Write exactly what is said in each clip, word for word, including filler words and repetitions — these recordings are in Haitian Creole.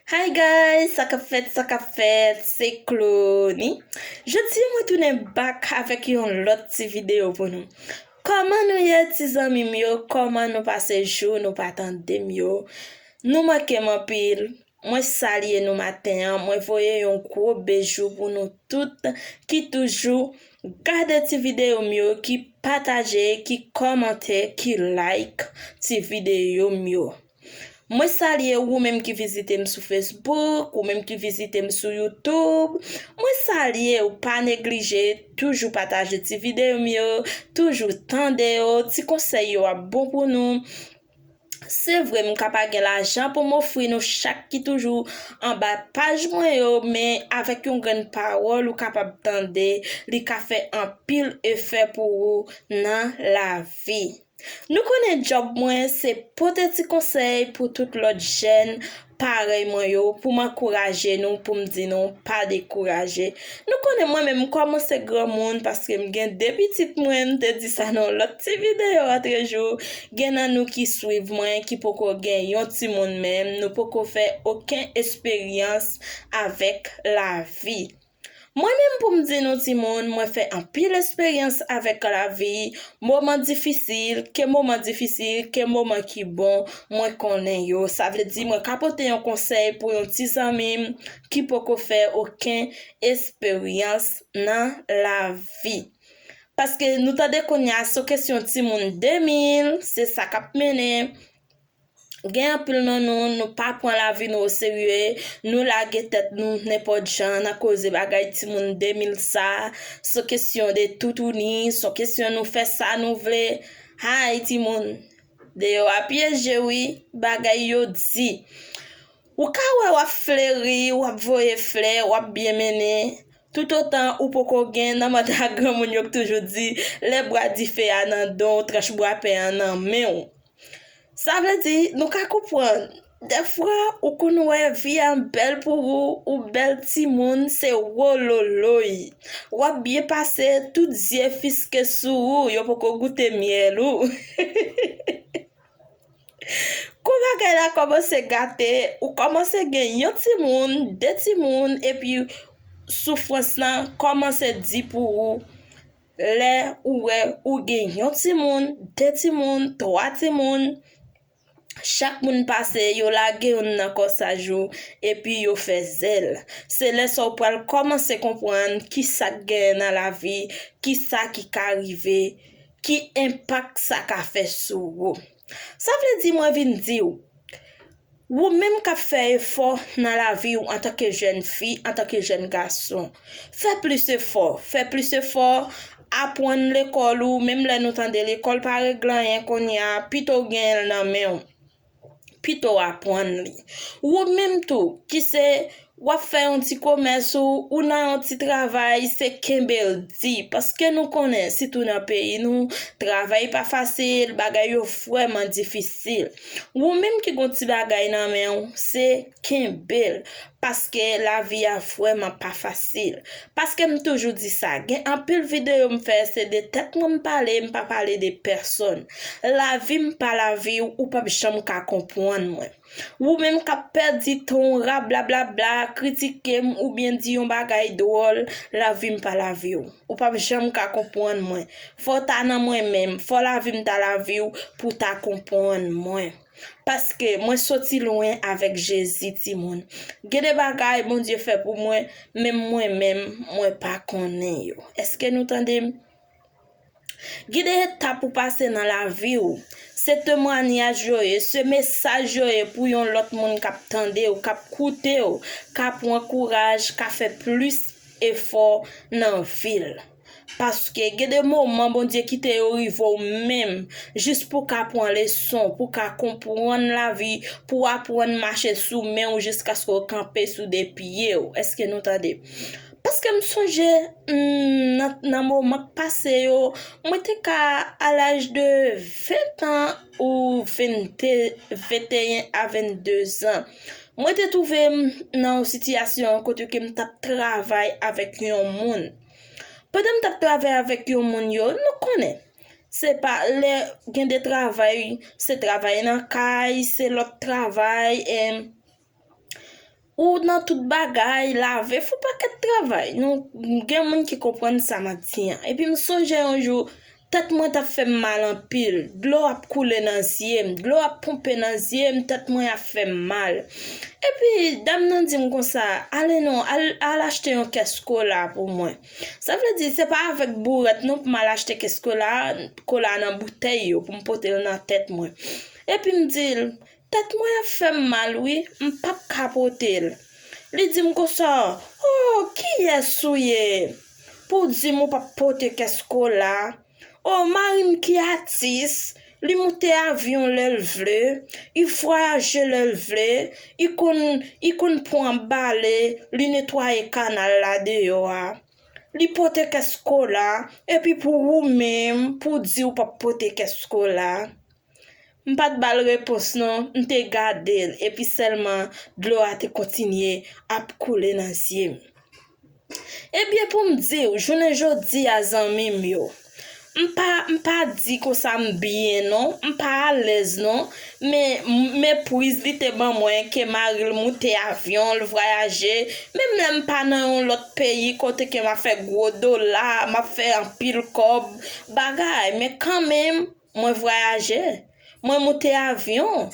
Hi guys, sa k ap fèt, sa k ap fèt, se Clony. Jodi a mwen tounen back avèk yon lòt ti videyo pou nou. Kòman nou ye, ti zanmi m yo? Kòman nou pase jou nou pa tande m yo? Nou manke m anpil. Mwen salye nou maten an. Mwen voye yon gwo bejou pou nou tout ki toujou gade ti videyo m yo, ki pataje, ki kòmante, ki like ti videyo m yo. Mwen salye ou menm ki vizite m sou Facebook, ou menm ki vizite m sou YouTube. Mwen salye ou, pa neglije, toujou pataje ti videyo m yo, toujou tande yo, ti konsèy yo ap bon pou nou. Se vre, m ka pa gen lajan pou m ofri nou chak ki toujou anba paj mwen yo, men avèk yon grenn pawòl ou kapab tande, li ka fè anpil efè pou ou nan lavi. Nou konnen djòb mwen se pote ti konsèy pou tout lòt jèn parèy mwen yo, pou m ankouraje nou, pou m di nou pa dekouraje. Nou konnen mwen menm m kòmanse granmoun paske m gen de pitit mwen, m te di sa nan yon lòt ti videyo antrejou. Gen nan nou ki swiv mwen, ki poko gen yon timoun menm, nou poko fè okenn esperyans avèk lavi. Mwen menm pou m di nou timoun, mwen fè anpil esperyans avèk lavi, moman difisil, ke moman difisil, ke moman ki bon, mwen konnen yo. Sa vle di mwen ka pote yon konsèy pou yon ti zanmi m ki poko fè okenn esperyans nan lavi. Paske nou tande kounye a, se kesyon timoun de mil, se sa k ap mennen. Gen anpil nan nou, nou pa pran lavi nou oserye, nou lage tèt nou nenpòt jan nan koze bagay timoun de mil sa, se kesyon de toutouni, se kesyon nou fè sa nou vle. Hay timoun, deyò a pyeje wi, bagay yo di. Ou ka wè w ap fleri, w ap voye flè, w ap byen mennen. Toutotan ou poko gen nan manda granmoun yo k toujou di, lè bwa dife a nan don w, tranch bwapen an nan men w. Sa vle di, nou ka konprann. Dèfwa, ou konn wè vi a bèl pou ou, ou bèl timoun, se wololoy. W ap byen pase, tout zye fiske sou ou, yo poko goute myèl ou. Kou bagay la kòmanse gate, ou kòmanse gen yon timoun, de timoun, epi soufrans lan kòmanse di pou ou. Lè ou wè ou gen yon timoun, de timoun, twa timoun, chak moun pase, yo lage youn nan kòsaj ou, epi yo fè zèl. Se lè sa w pral kòmanse konprann ki sa k genyen nan lavi, ki sa ki ka rive, ki enpak sa ka fè sou ou. Sa vle di mwen vin di w, ou menm k ap fè efò nan lavi w antanke jèn fi, antanke jèn gason, fè plis efò, fè plis efò, aprann lekòl ou, menm lè nou tande lekòl pa regle anyen kounye a, pito w genyen l nan men w. Pito w aprann li. Ou menm tou, ki se w ap fè yon ti komès ou, ou nan yon ti travay, se kenbe l di. Paske nou konnen, sitou nan peyi nou, travay pa fasil, bagay yo vrèman difisil. Ou menm ki gon ti bagay nan men w, se kenbe l. Paske lavi a vrèman pa fasil. Paske m toujou di sa, gen anpil videyo m fè, se de tèt mwen m pale, m pa pale de pèsonn. Lavi m pa lavi w, ou p ap janm ka konprann mwen. Ou menm k ap pèdi tan w rablabla, kritike m oubyen di yon bagay dwòl, lavi m pa lavi w. Ou p ap janm ka konprann mwen. Fò w ta nan mwen menm, fò lavi m ta lavi w pou w ta konprann mwen. Paske mwen soti lwen avèk Jezi, timoun. Gen de bagay Bondye fè pou mwen, menm mwen menm, mwen pa konnen yo. Èske nou tande m? Gen de etap ou pase nan lavi w. Se temwanyaj yo ye, se mesaj yo ye pou yon lòt moun k ap tande w, k ap koute w, ka pran kouraj, ka fè plis efò nan vi l. Paske gen de moman Bondye kite yo rive w menm, jis pou w ka pran leson, pou w ka konprann lavi, pou w aprann mache sou men w jiskaske w kanpe sou de pye w. Èske nou tande? Paske m sonje, mm, nan, nan moman k pase yo, mwen te ka a laj de ven an ou vennde, venteyen a venndezan. Mwen te twouve m nan yon sitiyasyon kote ke m t ap travay avèk yon moun. Pandan m t ap travay avèk yon moun yo, nou konnen, se pa lè gen de travay, se travay nan kay, se lòt travay, e ou nan tout bagay, lave, fè pakèt travay. Nou, gen moun ki konprann sa m ap di an. Epi m sonje yon jou, tèt mwen t ap fè m mal anpil. Dlo ap koule nan zye m, dlo ap ponpe nan zye m, tèt mwen ap fè m mal. Epi, dam nan di m konsa, "Ale non, al, al achte yon kès kola pou mwen." Sa vle di, se pa avèk bourèt non pou m al achte kès kola, kola nan boutèy yo, pou m pote l nan tèt mwen. Epi m di l, "Tèt mwen ap fè m mal, wi, m p ap ka pote l." Li di m konsa, "O, kiyès ou ye? Pou w di m ou p ap pote kès kola? O, mari m ki atis, li moute avyon lè l vle, li vwayaje lè l vle, li konn, li konn pran bale, li netwaye kanal la deyò a. Li pote kès kola, epi pou ou menm, pou w di ou p ap pote kès kola?" M pa t ba l repons non, m te gade l, epi sèlman dlo a te kontinye ap koule nan zye m. Ebyen, pou m di w, jounen jodi a, zanmi m yo, m pa, m pa di konsa m byen non, m pa alèz non, men mepriz li te ban mwen ke mari l moute avyon, l vwayaje, menm lè m pa nan yon lòt peyi kote ke m ap fè gwo dola, m ap fè anpil kòb, bagay, men kanmenm, mwen vwayaje, mwen moute avyon,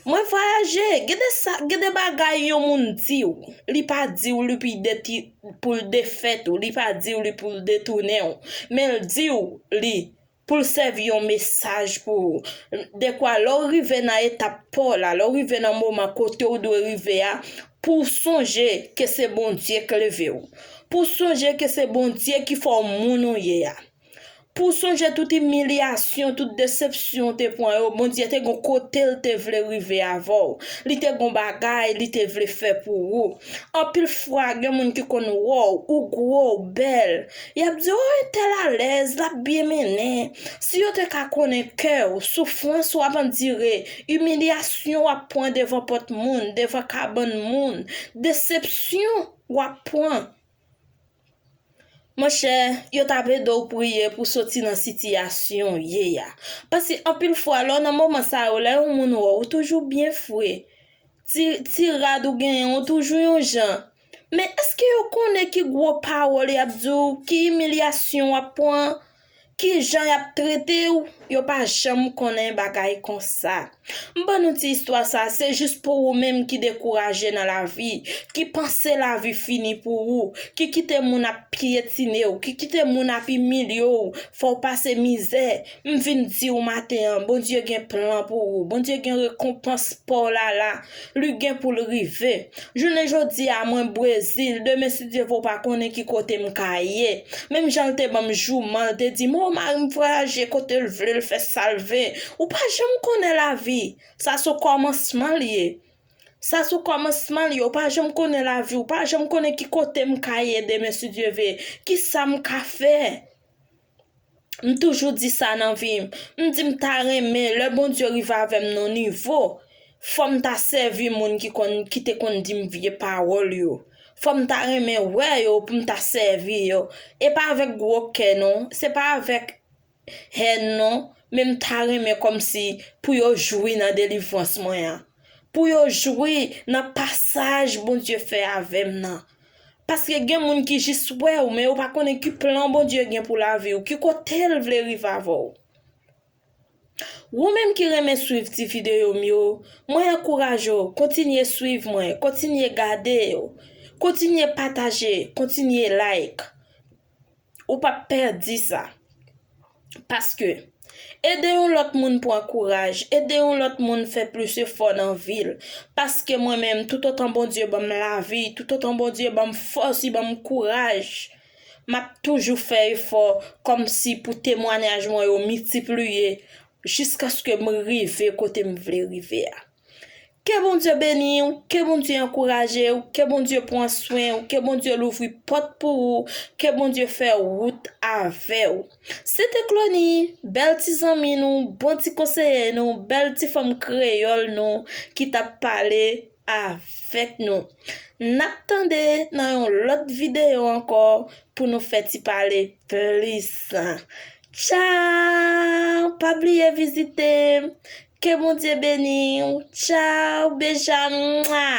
mwen vwayaje. Gen de sa, gen de bagay yon moun di w, li pa di w li pou de ti, pou l defèt ou, li pa di w li pou l detounen w, men l di w li pou l sèvi yon mesaj pou ou. Dekwa, lè w rive nan etap pa w la, lè w rive nan moman kote w dwe rive a, pou w sonje ke se Bondye k leve w, pou w sonje ke se Bondye ki fè w moun ou ye a. Pou w sonje tout imilyasyon, tout desepsyon w te pran yo, Bondye te gon kote l te vle rive avè w. Li te gon bagay li te vle fè pou ou. Anpil fwa, gen moun ki konn wè w, ou gwo, ou bèl. Y ap di, "O, entèl alèz, l ap byen mennen." Si yo te ka konnen kè w, soufrans w ap andire, imilyasyon w ap pran devan pòt moun, devan kabann moun, desepsyon w ap pran. Monchè, yo t ap ede w priye pou soti nan sitiyasyon w ye a. Paske anpil fwa, lè w nan moman sa yo, lè yon moun wè w, ou toujou byen fre. Ti, ti rad ou genyen, ou toujou yon jan. Men èske yo konnen ki gwo pawòl y ap di w, ki imilyasyon w ap pran? Ki jan y ap trete w? Yo pa janm konnen bagay konsa. M ban nou ti istwa sa, se jis pou ou menm ki dekouraje nan lavi, ki panse lavi fini pou ou, ki kite moun ap pyetine w, ki kite moun ap imilye w, fè w pase mizè. M vin di w maten an, Bondye gen plan pou ou, Bondye gen rekonpans pa w la la, li gen pou l rive. Jounen jodi a, mwen Brezil, demen si Dye vle w pa konnen ki kote m ka ye. Menm jan l te ban m jouman, l te di m, "O, mari m vwayaje kote l vle, l fè sa l vle." Ou pa janm konnen lavi. Sa se kòmansman l ye. Sa se kòmansman l ye. Ou pa janm konnen lavi. Ou pa janm konnen ki kote m ka ye demen si Dye vle. Ki sa m ka fè? M toujou di sa nan vi m. M di m ta renmen, lè Bondye rive avè m nan nivo, fò m ta sèvi moun ki konn, ki te konn di m vye pawòl yo. Fò m ta renmen wè yo pou m ta sèvi yo. E pa avèk gwo kè non, se pa avèk hèn non, men m ta renmen kòmsi pou yo jwi nan delivrans mwen an. Pou yo jwi nan pasaj Bondye fè avè m nan. Paske gen moun ki jis wè w, men yo pa konnen ki plan Bondye gen pou lavi w, ki kote l vle rive avè w. Ou menm ki renmen swiv ti videyo m yo, mwen ankouraje w, kontinye swiv mwen, kontinye gade yo, kontinye pataje, kontinye like. Ou p ap pèdi sa. Paske ede yon lòt moun pran kouraj, ede yon lòt moun fè plis efò nan vi l. Paske mwen menm, toutotan Bondye ban m lavi, toutotan Bondye ban m fòs, li ban m kouraj, m ap toujou fè efò kòmsi pou temwanyaj mwen yo miltipliye jiskaske m rive kote m vle rive a. Ke Bondye beni w, ke Bondye ankouraje w, ke Bondye pran swen w, ke Bondye louvri pòt pou ou, ke Bondye fè wout avè w. Se te Clonie, bèl ti zanmi nou, bon ti konseye nou, bèl ti fanm kreyòl nou ki t ap pale avèk nou. N ap tande nan yon lòt videyo ankò pou nou fè ti pale plis. Tchaw! Pa bliye vizite m. Ke Bondye beni w. Tchaw, beja, mwa.